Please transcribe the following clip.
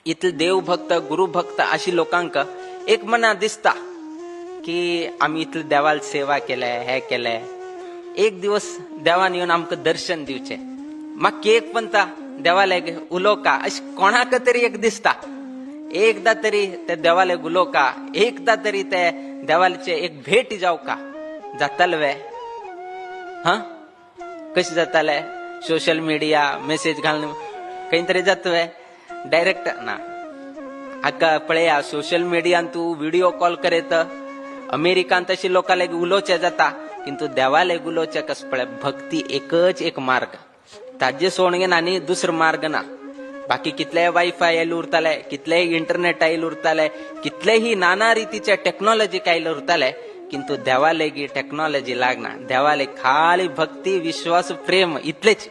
इतले देवभक्त गुरुभक्त अशी लोकांक एक मना दिसता की आमी इतले देवाल सेवा केले, हे केले, एक दिवस देवान येवन आमकां दर्शन दिवचे, माग एक पण ता देवाले उलोवका अशें कोणाक तरी एक दिसता, एकदा तरी ते देवाले उलोवका, एकदा तरी ते देवाचे एक भेट जावका. जाताले वे? हा, कशें जाताले? सोशल मिडिया मेसेज घालून खंय तरी जाता वे? डायरेक्ट ना. हाका पळया, सोशल मिडियान तूं व्हिडिओ कॉल करयत, अमेरिकान तशी लोकां लागीं उलोवचें जाता, किंतु देवा लागीं उलोवचें कशें? पळय, भक्ती एकच एक मार्ग, ताजे सोडून आनी दुसरो मार्ग ना. बाकी कितलेय वायफाय आयले उरताले, कितलेय इंटरनेट आयले उरताले, कितलेही नाना रितीचे टेक्नॉलॉजी आयले उरताले, किंतु देवा लेगी टेक्नॉलॉजी लागना. देवाले खाली भक्ती, विश्वास, प्रेम इतलेच.